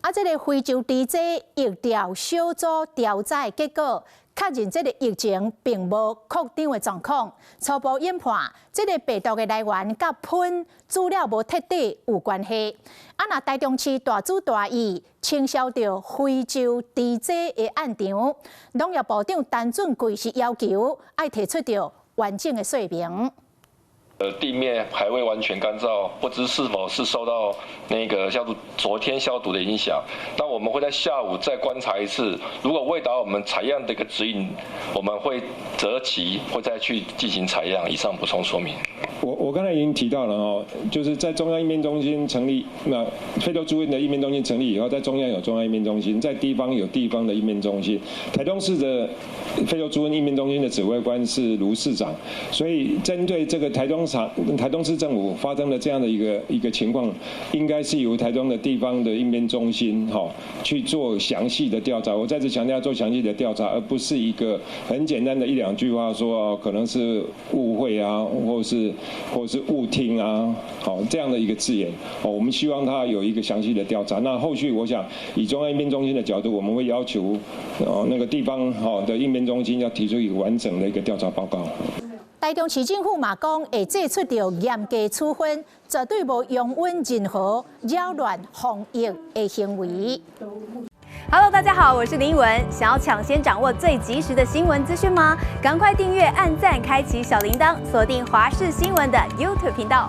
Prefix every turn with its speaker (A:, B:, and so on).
A: 啊，這个非洲豬瘟疫調小組調查的結果，確認這个疫情並無擴張的狀況。初步研判，這个病毒的來源佮噴煮了無徹底有關係。啊，若台中市大主大意傾銷著非洲豬瘟的案場，農業部長陳俊貴是要求愛提出著完整的說明。
B: 地面還未完全乾燥，不知是否是受到那個消毒昨天消毒的影響。那我們會在下午再觀察一次，如果未達我們採樣的一個指引，我們會擇期會再去進行採樣。以上補充說明。
C: 我剛才已經提到了哦，就是在中央應變中心成立，那非洲豬瘟的應變中心成立以後，在中央有中央應變中心，在地方有地方的應變中心。台東市的非洲豬瘟應變中心的指揮官是盧市長，所以針對這個台東市政府發生的這樣的一個情況，應該是由台東的地方的應變中心哈去做詳細的調查。我再次強調，做詳細的調查，而不是一個很簡單的一兩句話說可能是誤會啊，或是誤聽啊，好這樣的一個字眼。哦，我們希望他有一個詳細的調查。那後續我想以中央應變中心的角度，我們會要求哦那個地方哈的應變中心要提出一個完整的一個調查報告。
A: 台中市政府嘛講會做出著嚴格處分，絕對無容忍任何擾亂防疫的行為。
D: Hello，大家好，我是林奕文。想要搶先掌握最及時的新聞資訊嗎？趕快訂閱、按讚、開啟小鈴鐺，鎖定華視新聞的 YouTube 頻道。